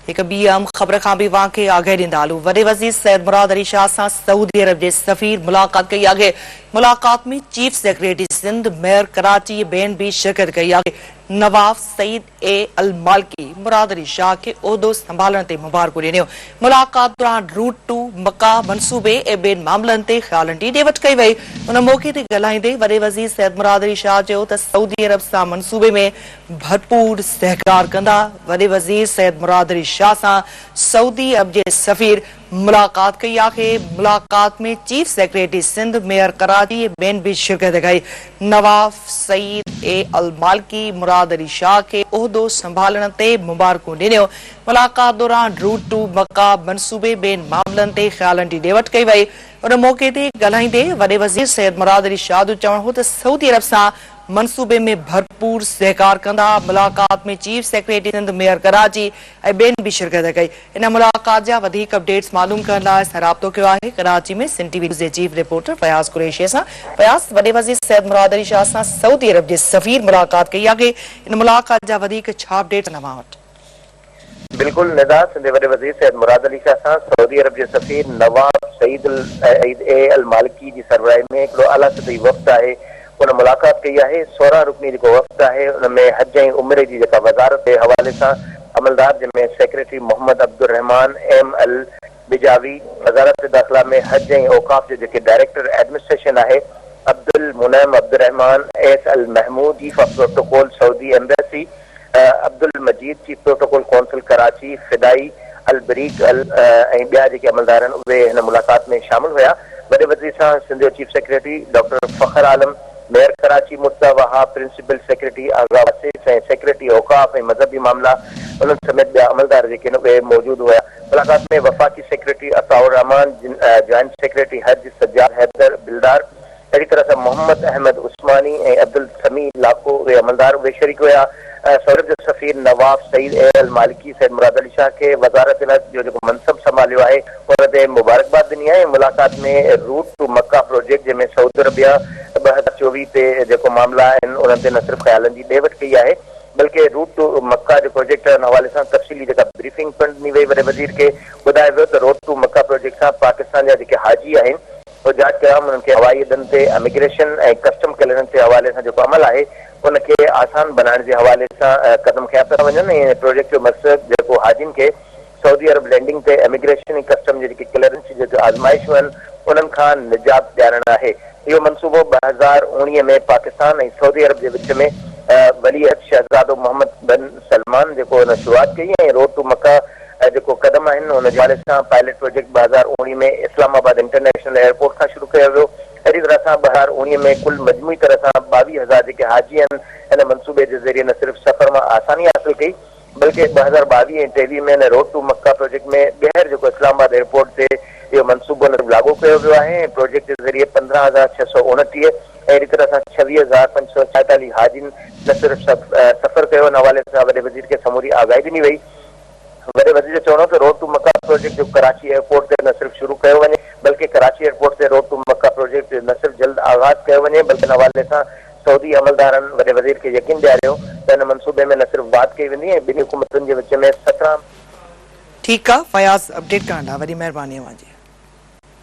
هڪ ٻي اهم خبر کان به اوهان کي آگاهي ڏيندا هلون. وڏي وزير سيد مراد علي شاهه سان سعودي عرب جي سفير ملاقات ڪئي آهي. ملاقات ۾ chief secretary Sindh, mayor Karachi ۽ ٻين به شرڪت ڪئي آهي. نواف سعيد اي المالڪي مراد علي شاهه کي عهدو سنڀالڻ تي مبارڪون ڏنيون. ملاقات دوران روٽ ٽو مڪه منصوبي ۽ ٻين معاملن تي خيالن جي ڏي وٺ ڪئي وئي. ان موقعي تي ڳالهائيندي وڏي وزير سيد مراد علي شاهه چيو ته سعودي عرب سان منصوبي ۾ ڀرپور سهڪار ڪندا. وڏي وزير سيد مراد علي شاهه سان سعودي عرب جي سفير ملاقات ڪئي آهي. ملاقات ۾ chief secretary Sindh, mayor Karachi ۽ ٻين به شرڪت ڪئي. نواف سعيد اي المالڪي مراد علي شاهه کي عهدو سنڀالڻ تي مبارڪون ڏنيون. ملاقات دوران روٽ ٽو مڪه منصوبي ٻين معاملن تي خيالن جي ڏي وٺ ڪئي وئي. ان موقعي تي ڳالهائيندي وڏي وزير سيد مراد علي شاهه جو چوڻ هو ته سعودي عرب سان منصوبي ۾ ڀرپور سهڪار ڪندا، ملاقات ۾ chief secretary Sindh, mayor Karachi ۽ ٻين به شرڪت ڪئي. ان ملاقات جا وڌيڪ اپڊيٽس معلوم ڪرڻ لاء اسان رابطو ڪيو آهي ڪراچي ۾ سنڌ ٽي وي نيوز جي چيف رپورٽر فياض قريشي سان. فياض، وڏي وزير سيد مراد علي شاهه سان سعودي عرب جي سفير ملاقات ڪئي آهي، ان ملاقات جا وڌيڪ ڇا اپڊيٽس آهن اوهان وٽ؟ بلڪل ندا، سنڌ جي وڏي وزير سيد مراد علي شاهه سان سعودي عرب جي سفير نواف سعيد السعيد اي المالڪي جي سربراهي ۾ هڪڙو اعليٰ سطحي وفد آهي ان ملاقات ڪئي آهي. 16 رڪني جيڪو وفد آهي ان ۾ حج ۽ عمري جي جيڪا وزارت جي حوالي سان عملدار جنهن ۾ سيڪريٽري محمد عبدالرحمان ايم البجاوي، وزارت داخلا ۾ حج ۽ اوقاف جو جيڪي ڊائريڪٽر ايڊمنسٽريشن آهي Abdulmunim Abdulrahman S Almahmood, chief of protocol Saudi embassy, Abdulmajeed, chief protocol council Karachi, Fidai Albarek ال ۽ ٻيا جيڪي عملدار آهن اهي هن ملاقات ۾ شامل هيا. وڏي وزير سان سنڌ جو chief secretary doctor Fakhar Alam, mayor Karachi Murtaza Wahab, principal secretary Agha Wasif ۽ secretary اوقاف ۽ مذهبي معاملا انهن سميت ٻيا عملدار جيڪي آهن اهي موجود هيا. ملاقات ۾ وفاقي سيڪريٽري عطاء الرحمان، جوائنٽ سيڪريٽري حج سجاد حيدر بلدار، اهڙي طرح سان محمد احمد عثماني ۽ عبدالسميع لاکو اهي عملدار اهي شريڪ هيا. سعودي عرب جو سفير نواف سعيد اي المالڪي سيد مراد علي شاهه کي وزارت الحج جو جيڪو منصب سنڀاليو آهي ان تي مبارڪباد ڏني آهي ۽ ملاقات ۾ روٽ ٽو مڪه پروجيڪٽ جنهن ۾ سعودي عربيه 2024 تي جيڪو معاملا آهن انهن تي نه صرف خيالن جي ڏي وٺ ڪئي آهي بلڪه روٽ ٽو مڪه جو پروجيڪٽ ان حوالي سان تفصيلي جيڪا بريفنگ پڻ ڏني وئي وڏي وزير کي ٻڌايو ويو ته روڊ ٽو مڪه پروجيڪٽ سان پاڪستان جا جيڪي حاجي آهن حجاج ڪرام انهن کي هوائي اڏن تي اميگريشن ۽ ڪسٽم ڪليئرنس جي حوالي سان جيڪو عمل آهي ان کي آسان بنائڻ جي حوالي سان قدم کنيا پيا وڃن ۽ ان پروجيڪٽ جو مقصد جيڪو حاجين کي سعودي عرب لينڊنگ تي اميگريشن ۽ ڪسٽم جي جيڪي ڪليئرنس جي جيڪي آزمائشون آهن انهن کان نجات ڏيارڻ آهي. اهو منصوبو 2019 ۾ پاڪستان ۽ سعودي عرب جي وچ ۾ ولي عهد شهزادو محمد بن سلمان جيڪو ان شروعات ڪئي ۽ روڊ ٽو مڪه ۽ جيڪو قدم آهن ان جي حوالي سان پائلٽ پروجيڪٽ 2019 ۾ اسلام آباد انٽرنيشنل ايئرپورٽ کان شروع ڪيو ويو. اهڙي طرح سان 2019 ۾ ڪل مجموعي طرح سان 22 هزار جيڪي حاجي آهن ان منصوبي جي ذريعي نه صرف سفر مان آساني حاصل ڪئي بلڪه 2022 ۽ 23 ۾ ان روڊ ٽو مڪه پروجيڪٽ ۾ ٻيهر جيڪو اسلام آباد ايئرپورٽ تي اهو منصوبو نه صرف لاڳو ڪيو ويو آهي ۽ پروجيڪٽ جي ذريعي 15629 ۽ اهڙي طرح سان 26546 حاجين نه صرف سفر ڪيو ان حوالي سان وڏي وزير کي سموري آگاهي ڏني وئي. وڏي وزير جو چوڻ هو ته روڊ ٽو مڪه پروجيڪٽ جو ڪراچي ايئرپورٽ تي نه صرف شروع ڪيو وڃي بلڪه ڪراچي ايئرپورٽ تي روڊ ٽو مڪه پروجيڪٽ جو نه صرف جلد آغاز ڪيو وڃي بلڪه ان حوالي سان سعودي عملدارن وڏي وزير کي يقين ڏياريو ته ان منصوبي ۾ نه صرف واڌ ڪئي ويندي ۽ ٻنهي حڪومتن جي وچ ۾ 17 ٺيڪ آ فياض اپڊيٽ ڪرڻ لاء وڏي مهرباني اوهان جي.